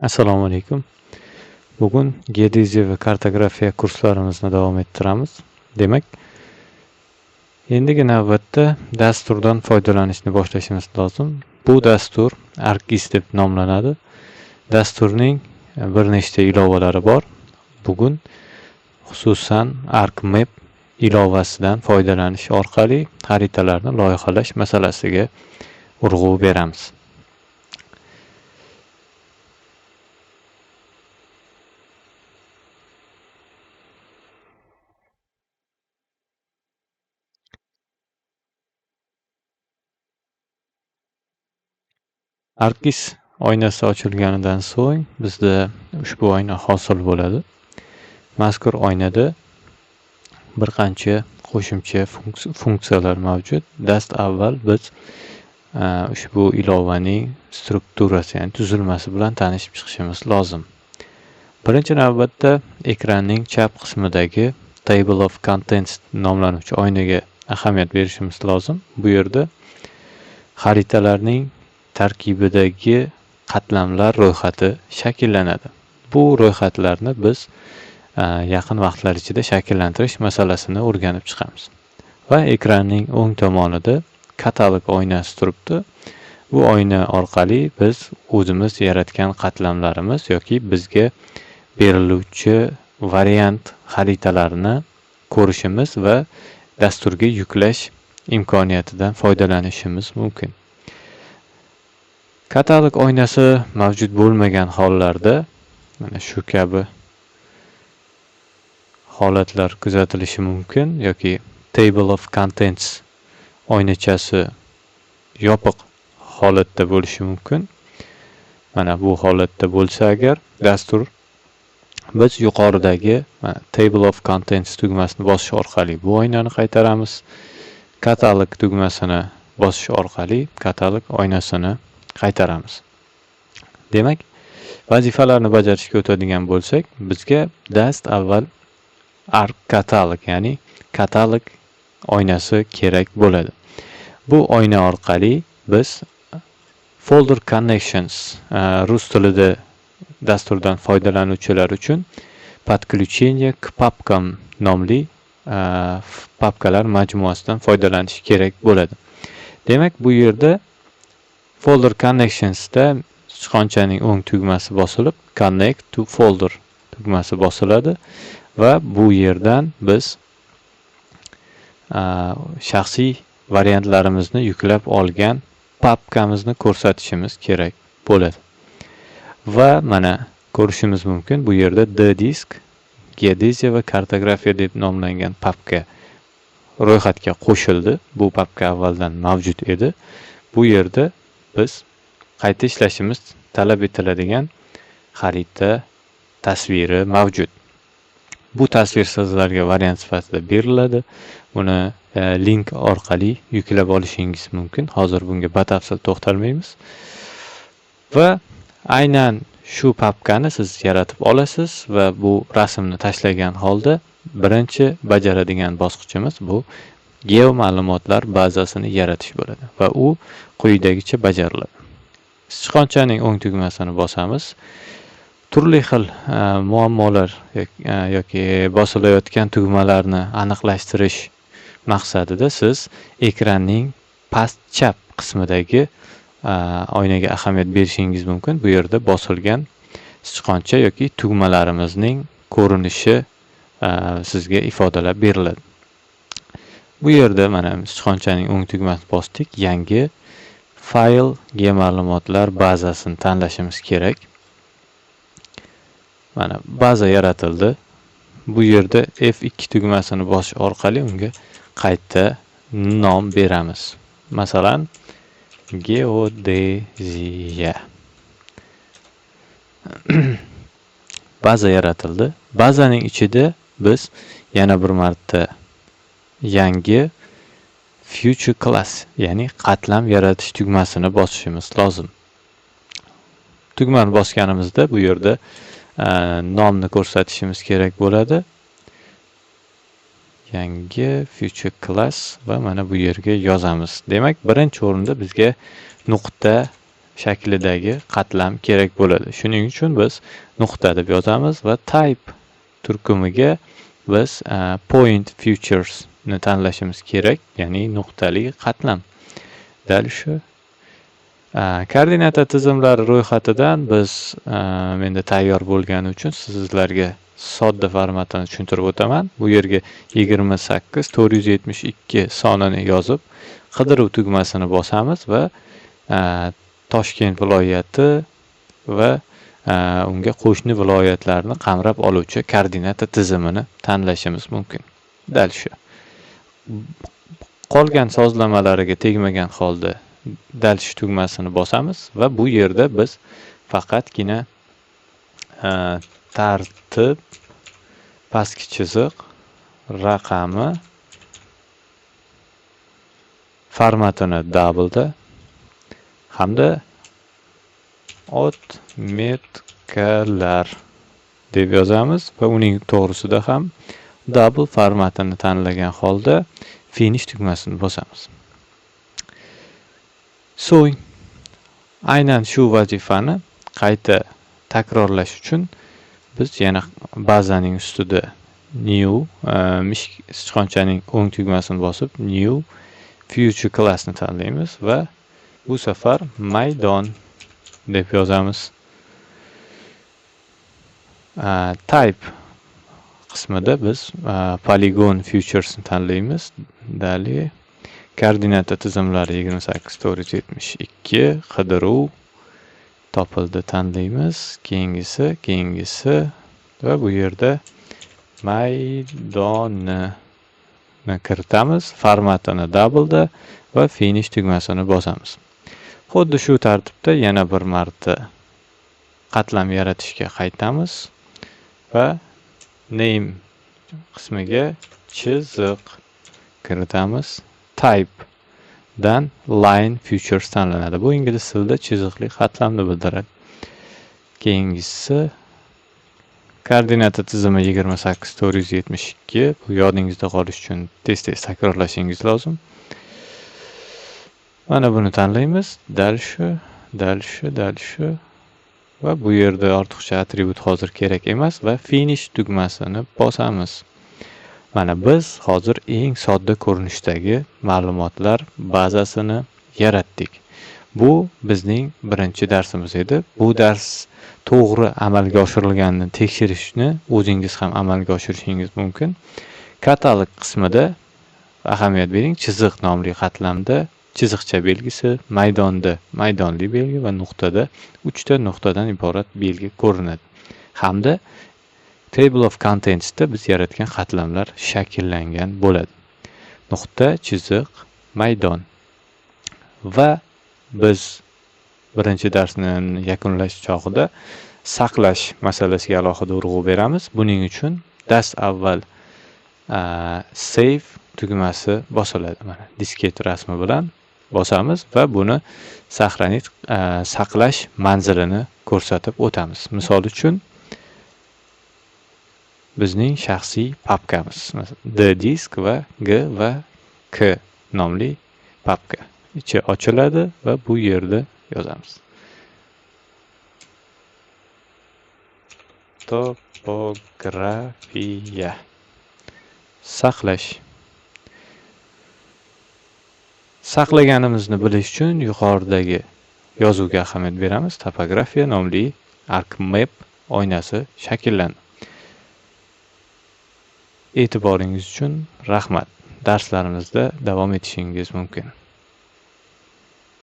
Assalomu alaykum. Bugun geodeziya va kartografiya kurslarimizni davom ettiramiz. Demak, endigi navbatda dasturdan foydalanishni boshlashimiz lozim. Bu dastur ArcGIS deb nomlanadi. Dasturning bir nechta ilovalari bor. Bugun xususan ArcMap ilovasidan foydalanish orqali xaritalarni loyihalash masalasiga urg'u beramiz. ArcGIS oynasi ochilganidan so'ng bizda ushbu oyna hosil bo'ladi. Mazkur oynada bir qancha qo'shimcha funksiyalar mavjud. Dast avval biz ushbu ilovaning strukturasi, ya'ni tuzilmasi bilan tanishib chiqishimiz lozim. Birinchi navbatda ekranning chap qismidagi Table of Contents nomlanuvchi oynaga ahamiyat berishimiz lozim. Bu yerda xaritalarning tarkibidagi qatlamlar ro'yxati shakllanadi. Bu ro'yxatlarni biz yaqin vaqtlar ichida shakllantirish masalasini o'rganib chiqamiz. Va ekranning o'ng tomonida katalog oynasi turibdi. Bu oyna orqali biz o'zimiz yaratgan qatlamlarimiz yoki bizga beriluvchi variant xaritalarni ko'rishimiz va dasturga yuklash imkoniyatidan foydalanishimiz mumkin. Katalog oynasi mavjud bo'lmagan hollarda mana shu kabi holatlar kuzatilishi mumkin yoki Table of Contents oynachasi yopiq holatda bo'lishi mumkin. Mana bu holatda bo'lsa agar dastur biz yuqoridagi mana Table of Contents tugmasini bosish orqali bu oynani qaytaramiz. Katalog tugmasini bosish orqali katalog oynasini qaytaramiz. Demak, vazifalarni bajarishga o'tadigan bo'lsak, bizga dast avval Arc Catalog, ya'ni katalog oynasi kerak bo'ladi. Bu oyna orqali biz Folder Connections, rus tilida dasturdan foydalanuvchilar uchun Подключение к папкам nomli papkalar majmuasidan foydalanish kerak bo'ladi. Demak, bu yerda Folder Connectionsda sichqonchaning o'ng tugmasi bosilib, Connect to Folder tugmasi bosiladi va bu yerdan biz shaxsiy variantlarimizni yuklab olgan papkamizni ko'rsatishimiz kerak bo'ladi. Va mana ko'rishimiz mumkin, bu yerda D disk, geodeziya va kartografiya deb nomlangan papka ro'yxatga qo'shildi. Bu papka avvaldan mavjud edi. Bu yerda biz qayta ishlashimiz talab etiladigan xarita tasviri mavjud. Bu tasvir sizlarga variant sifatida beriladi. Buni link orqali yuklab olishingiz mumkin. Hozir bunga batafsil to'xtalmaymiz. Va aynan shu papkani siz yaratib olasiz va bu rasmni tashlagan holda birinchi bajaradigan bosqichimiz bu geoma'lumotlar bazasini yaratish bo'ladi va u quyidagicha bajariladi. Sichqonchaning o'ng tugmasini bosamiz. Turli xil muammolar yoki bosilayotgan tugmalarni aniqlashtirish maqsadida siz ekranning past chap qismidagi oynaga ahamiyat berishingiz mumkin. Bu yerda bosilgan sichqoncha yoki tugmalarimizning ko'rinishi sizga ifodalab beriladi. Bu yerda mana sichqonchaning o'ng tugmasini bosdik, yangi fayl geoma'lumotlar bazasini tanlashimiz kerak. Mana baza yaratildi. Bu yerda F2 tugmasini bosish orqali unga qayta nom beramiz. Masalan, geodeziya. Baza yaratildi. Bazaning ichida biz yana bir marta yangi Future Class, ya'ni qatlam yaratish tugmasini bosishimiz lozim. Tugmani bosganimizda bu yerda nomni ko'rsatishimiz kerak bo'ladi. Yangi Future Class va mana bu yerga yozamiz. Demak, birinchi o'rinda bizga nuqta shaklidagi qatlam kerak bo'ladi. Shuning uchun biz nuqta deb yozamiz va type turkumiga biz point features ni tanlashimiz kerak, ya'ni nuqtali qatlam. Dal shu koordinata tizimlari ro'yxatidan biz menda tayyor bo'lgani uchun sizlarga sodda formatini tushuntirib o'taman. Bu yerga 28 472 sonini yozib, qidiruv tugmasini bosamiz va Toshkent viloyati va unga qo'shni viloyatlarni qamrab oluvchi koordinata tizimini tanlashimiz mumkin. Dal shu. Qolgan sozlamalariga tegmagan holda дальше tugmasini bosamiz va bu yerda biz faqatgina tartib pastki chiziq raqami formatini double'da hamda отметка lar deb yozamiz va uning to'g'risida ham double formatini tanlagan holda finish tugmasini bosamiz. So'ng aynan shu vazifani qayta takrorlash uchun biz yana bazaning ustida new, sichqonchaning o'ng tugmasini bosib, new feature classni tanlaymiz va bu safar maydon deb yozamiz. Type qismida biz polygon featuresni tanlaymiz. Далее koordinata tizimlari 28 472, qidiruv topildi, tanlaymiz. Keyingisi, keyingisi va bu yerda maydonni kiritamiz. Formatini double'da va finish tugmasini bosamiz. Xuddi shu tartibda yana bir marta qatlam yaratishga qaytamiz va name qismiga chiziq kiritamiz. Type dan line features tanlanadi. Bu ingliz tilida chiziqli qatlamni bildiradi. Keyingisi koordinata tizimi 28 472. Bu yodingizda qolishi uchun tez-tez takrorlashingiz lozim. Mana buni tanlaymiz. Дальше, дальше, дальше va bu yerda ortiqcha atribut hozir kerak emas va finish tugmasini bosamiz. Mana biz hozir eng sodda ko'rinishdagi ma'lumotlar bazasini yaratdik. Bu bizning birinchi darsimiz edi. Bu dars to'g'ri amalga oshirilganini tekshirishni o'zingiz ham amalga oshirishingiz mumkin. Katalog qismida ahamiyat bering, chiziq nomli qatlamda chiziqcha belgisi, maydonda maydonli belgi va nuqtada uchta nuqtadan iborat belgi ko'rinadi. Hamda Table of Contentsda biz yaratgan qatlamlar shakllangan bo'ladi. Nuqta, chiziq, maydon. Va biz birinchi darsni yakunlash chog'ida saqlash masalasiga alohida urg'u beramiz. Buning uchun dast avval save tugmasi bosiladi. Mana disket rasmi bilan bosamiz va buni сохранить, saqlash manzilini ko'rsatib o'tamiz. Misol uchun, bizning shaxsiy papkamiz D disk va G va K nomli papka ichi ochiladi va bu yerda yozamiz. Topografiya. Saqlash. Saqlaganimizni bilish uchun yuqoridagi yozuvga ahamiyat beramiz. Topografiya nomli ArcMap oynasi shakllandi. E'tiboringiz uchun rahmat. Darslarimizda davom etishingiz mumkin.